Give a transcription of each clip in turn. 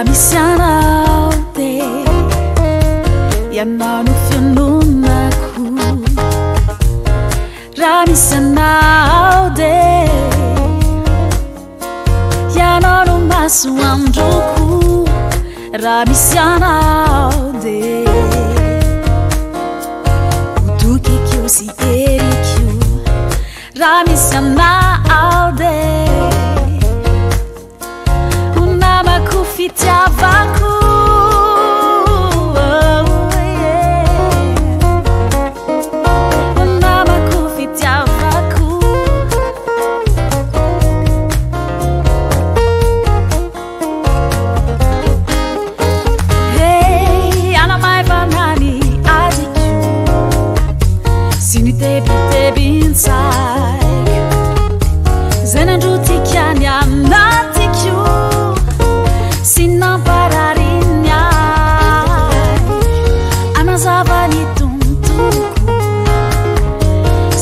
Raha misy anao dia ianao no fiononako. Raha misy anao dia ianao no masoandroko. Raha misy anao dia ho tokiko sy heriko. Raha misy anao dia ho namako fitiavako. Oh, yeah. Ho namako fitiavako. Hey, anamaivana ny adiko sy ny tebitebin-tsaiko izay nandrotika ny anatiko sy namparary ny ahy. Anazava ny tontoloko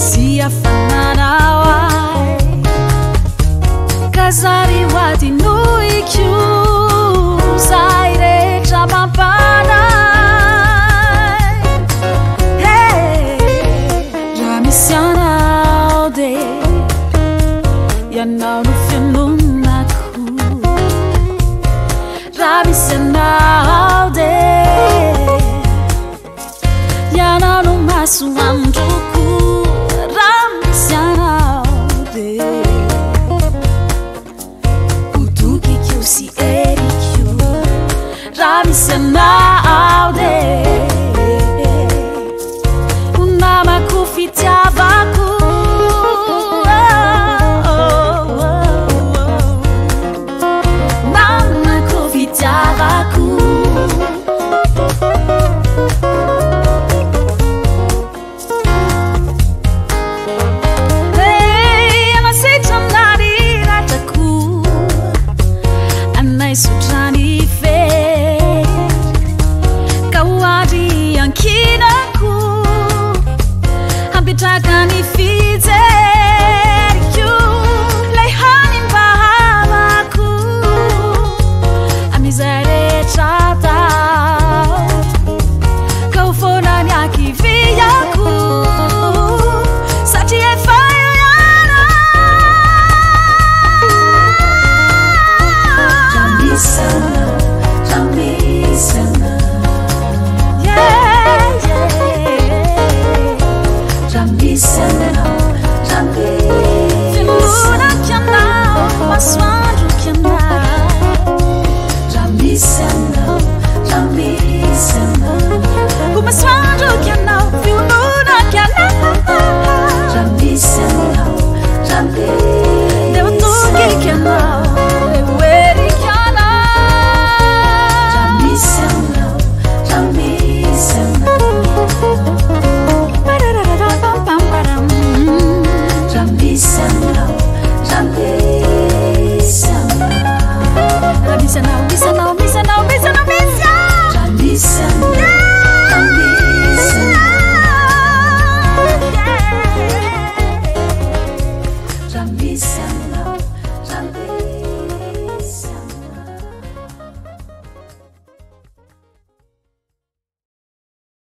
sy hafananao ahy ka zary ho adinoiko zay rehetra mampanahy. Hey, raha misy anao dia ianao no fiononako. Raha misy anao dia ianao no masoandroko. Raha misy anao dia ho tokiko sy heriko. Raha misy anao dia ho namako fitiavako. Oh, oh, oh, oh. Namako fitiavako. Hey, anasitrana ny ratrako, anaisotra ny fery, ka ho andry ankinako, hampitraka ny fijeriko, lay hany mba havako amin'izay rehetra atao, ka ho foana ny ankiviako satria efa eo ianao. Raha misy anao, raha misy anao. Yeah, yeah. Raha misy anao, raha misy Fiononako ianao, masoandroko ianao. Raha misy anao, raha misy anao. Ho masoandroko ianao, fiononako ianao. Raha misy anao, raha Dia ho misy tokiko ianao, dia ho heriko ianao. Raha misy anao, raha misy anao. Parararapampamparam. Raha misy anao, raha misy anao. Raha misy anao, misy anao.